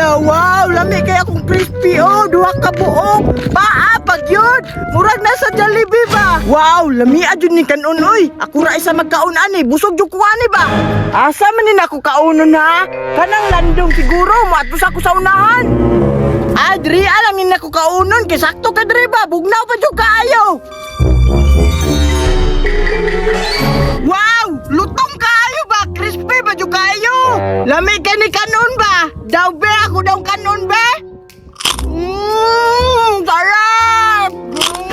Hala, wow, lami kay akong crispy oh, duha ka buok. Paa pag yun. Murag nasa Jollibee ba? Wow, lami adjud ni kanon oy. Ako ra isa magkaon ani, busog jud ko ani ba? Asa man ni nako kaonon ha? Kanang landong siguro, moadto sa ako sa unahan. Ah, diri alang ni nako kaonon kay sakto ka diri ba? Bugnaw pa jud kaayo. Wow! Lutong kaayo ba? Crispy ba jud kaayo? Lami ka ni kanon ba? Daw be ako daw kanon be? Mmm, sarap!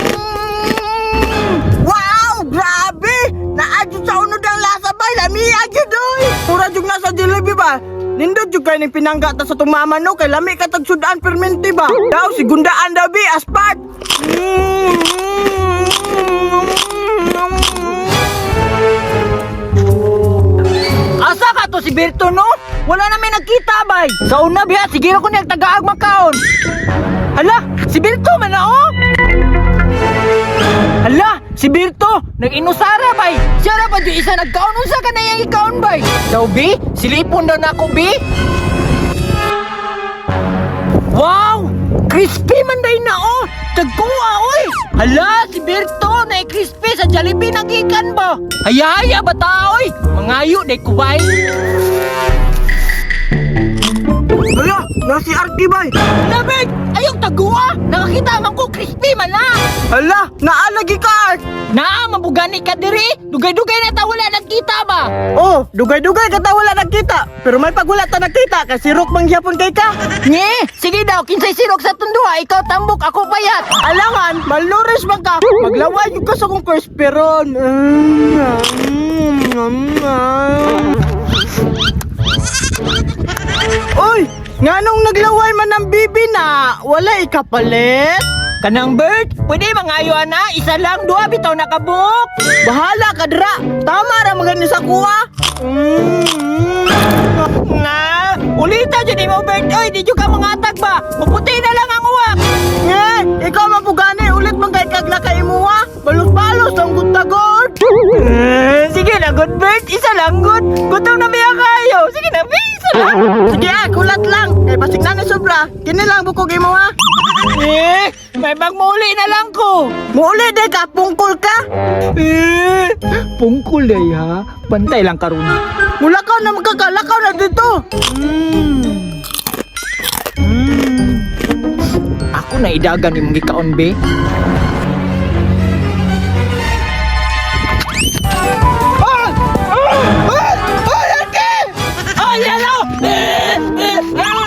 Mm. Wow, grabe! Naadyo sa unod ang lasa ba? Lami adyo doy! Pura jud nasa Jollibee ba? Nindot jud kay ning pinangga ta sa tumama no kay lami ka tag sudan permente ba? Daw sigundaan daw bi aspat. Mm. Asa ka to si Berto no? Wala na may nagkita bay. Sa una biya sige ra ko niyang tagaag magkaon. Hala, si Berto man na oh. Hala, si Berto nag-inusara bay. Siya ra pa jud isa nagkaon unsa ka na iyang ikaon bay. Daw bi, silipon daw nako bi. Wow! Crispy man day na oh! Tagkuha oy! Hala, si Berto na crispy sa Jollibee nagikan ba? Hayaya ba ta oy? Mangayo day kubay. Hala, nasi Arky bay. Labig! Ayong taguha! Nakakita man ko crispy man na! Hala, naalagi ka Art. Naa, mabugani ka diri! Dugay-dugay na ta wala nagkita ba? Oh, dugay-dugay ka ta wala nagkita. Pero may pagwala ta nagkita kay si Rock mangyapon kay ka. Nye! Sige daw, kinsay sirok sa tunduha, ikaw tambok, ako payat! Alangan, malnourished man ka. Maglaway yung ka sa kong crispy ron. Mm, mm, mm, mm. Uy, nganong naglaway man ang bibi na wala ikapalit? Kanang bird, pwede mangayo ana, isa lang, duha bitaw nakabuok! Bahala ka dra. Tama ra magani sa kuha. Mm, Nga, ulita dyan mo bird, oy, di dyan ka mangatag ba? Maputi na lang ang uwak! Nge, ikaw mapugani ulit man kay kagla kay imuha. Balos-balos ang gutagod. Eh, sige na, good bird, isa lang, good. Gutom na biya kayo. Sige na, bi, isa lang. Sige ah, kulat lang. Kay basig na ni sobra. Kini lang bukog imo ha. Eh, may magmuli na lang ko. Muuli day ka, pungkol ka. Eh, pungkol day ha. Bantay lang karon. Mulakaw na magkakalakaw na dito. Mm. Mm. Ako na idagan imong gikaon be. Ah! Ah! Ah! Ah! Ay, ano? Eh, eh, ah!